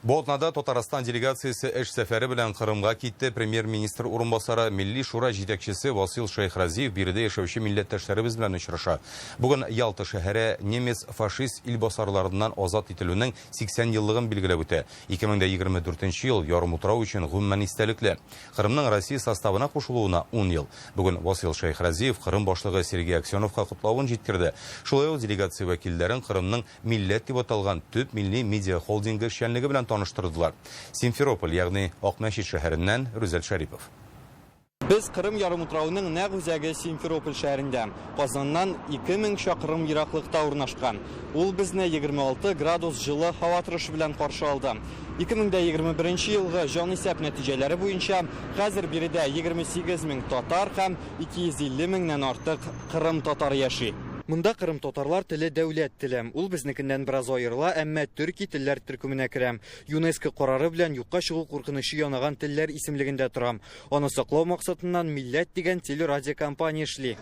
Бу атнада Татарстан делегациясе эш сәфәре белән Кырымга китте. Премьер-министр урынбасары, Милли шура җитәкчесе Васил Шәйхразиев биредә яшәүче милләттәшләребез белән очраша. Бүген Ялта шәһәре немец-фашист илбасарларыннан азат ителүнең 80 еллыгын билгеләп үтә. 2024 ел ярымутрау өчен гомумән истәлекле. Кырымның Россия составына кушылуына 10 ел. Бүген Васил Шәйхразиев Кырым башлыгы Сергей Аксеновка котлавын җиткерде. Шулай ук делегация вәкилләрен Кырымның Милләт дип аталган төп милли медиа холдингы эшчәнлеге белән таныштырдылар. Симферополь, ягъни Акмәчет шәһәреннән Рүзәл Шәрипов. Без Кырым ярымутравының нәкъ үзәге Симферополь шәһәрендә, Казаннан 2000 чакрым ераклыкта урнашкан. Ул безне 26 градус җылы һава торышы белән каршы алды. 2021 елгы җанисәп нәтиҗәләре буенча, хәзер биредә 28 мең татар һәм 250 меңнән артык кырым татары яши. Монда кырым татарлар теле дәүләт теле. Ул безнекеннән бераз аерыла, әмма төрки телләр төркеменә керә. ЮНЕСКО карары белән юкка чыгу куркынычы янаган телләр исемлегендә тора. Аны саклау максатыннан Милләт дигән телерадиокомпания эшли.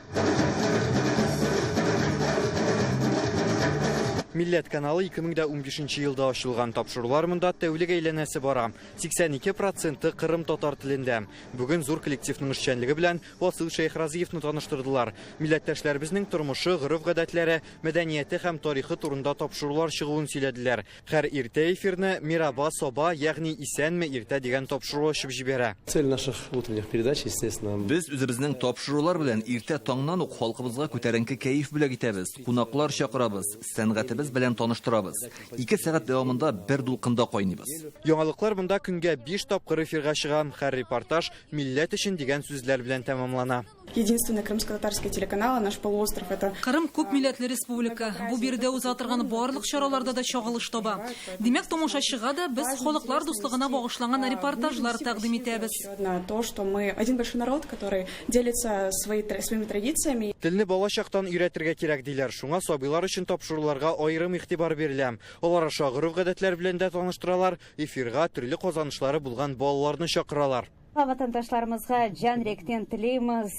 Милләт каналы 2015 елда ачылган. Тапшырулар монда тәүлек әйләнәсе бара. 82 проценты кырым татар телендә. Бүген зур коллективның эшчәнлеге белән Васил Шәйхразиевны таныштырдылар. Милләттәшләребезнең тормышы, гореф-гадәтләре, мәдәнияте һәм тарихы турында тапшырулар чыгуын сөйләделәр. Һәр иртә эфирны Мираба Соба, ягъни Исәнме иртә дигән тапшыру ачып җибәрә. Цель наших утренних передач, естественно. Без үзебезнең тапшырулар белән иртә таңнан ук халкыбызга күтәренке кәеф бүләк итәбез, кунаклар чакырабыз, сәнгатебез белән таныштырабыз. Ике сәгать дәвамында бер дулкында кайныйбыз. Яңалыклар монда көнгә биш тапкыр эфирга чыга. Һәр репортаж Милләт өчен дигән сүзләр белән тәмамлана. Единственный крымско-татарский телеканал, наш полуостров это. Кырым күп милләтле республика. Бу биредә уза торган барлык чараларда да чагылыш таба. Димәк, тамашачыга да без халыклар дуслыгына багышланган репортажлар тәкъдим итәбез. То, что мы один большой народ, который делится свои, своими традициями. Телне бала чактан өйрәтергә кирәк, диләр. Шуңа сабыйлар өчен тапшыруларга аерым игътибар бирелә. Алар аша гореф-гадәтләр белән дә таныштыралар, Эфирга төрле казанышлары булган балаларны чакыралар. Vatandaşlarımızğa can yürekten tileymiz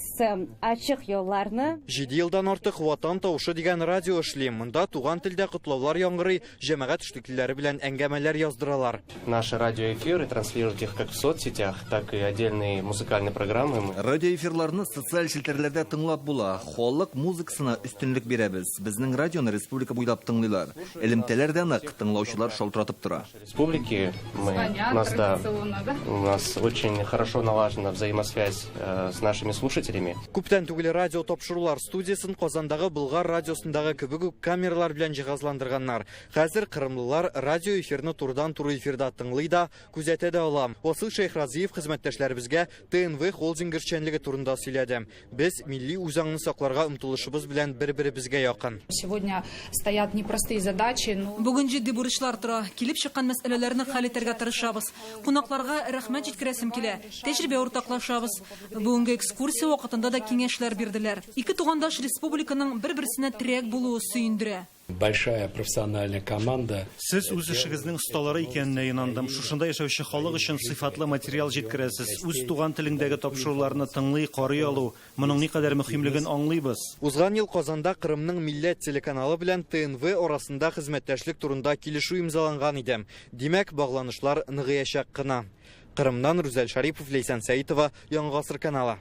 açıq yollarnı. Җиде елдан артык Ватан тавышы дигән радио эшли. Монда туган телдә котлаулар яңгырый, җәмәгать эшлеклеләре белән әңгәмәләр яздыралар. Наши радиоэфиры транслируют их как в соцсетях, так и отдельные музыкальные программы. Радиоэфирларны социаль челтәрләрдә тыңлап була. Халык музыкасына өстенлек бирәбез. Безнең радионы республика буйлап тыңлыйлар. Элемтәләр дә нык, тыңлаучылар шалтыратып тора. Республики мы, у нас, да, у нас очень хорошо налажена взаимосвязь э, с нашими слушателями. Күптән түгел радио тапшырулар студиясын Казандагы Болгар радиосындагы кебек үк камералар белән җиһазландырганнар. Хәзер кырымлылар радио эфирны турыдан-туры эфирда тыңлый да, күзәтә дә ала. Васил Шәйхразиев хезмәттәшләребезгә ТНВ холдингы эшчәнлеге турында сөйләде. Без милли үзаңны сакларга омтылышыбыз белән бер-беребезгә якын. Сегодня стоят непростые задачи, но... Бүген җитди бурычлар тора. Килеп чыккан мәсьәләләрне хәл итәргә тырышабыз. Кунакларга рәхмәт җиткерәсем килә. Тәҗрибә уртаклашабыз. Бүгенге экскурсия вакытында да киңәшләр бирделәр. Ике тугандаш республиканың бер-берсенә терәк булуы сөендерә. Большая профессиональная команда. Сез үз эшегезнең осталары икәненә инандым. Шушында яшәүче халык өчен сыйфатлы материал җиткерәсез. Үз туган телеңдәге тапшыруларны тыңлый, карый алу, моның никадәр мөһимлеген аңлыйбыз. Узган ел Казанда Кырымның Милләт телеканалы белән ТНВ арасында хезмәттәшлек турында килешү имзаланган иде. Димәк, багланышлар ныгыячак кына. Кырымнан Рүзәл Шарипов, Ләйсән Сәитова, Яңа Гасыр каналы.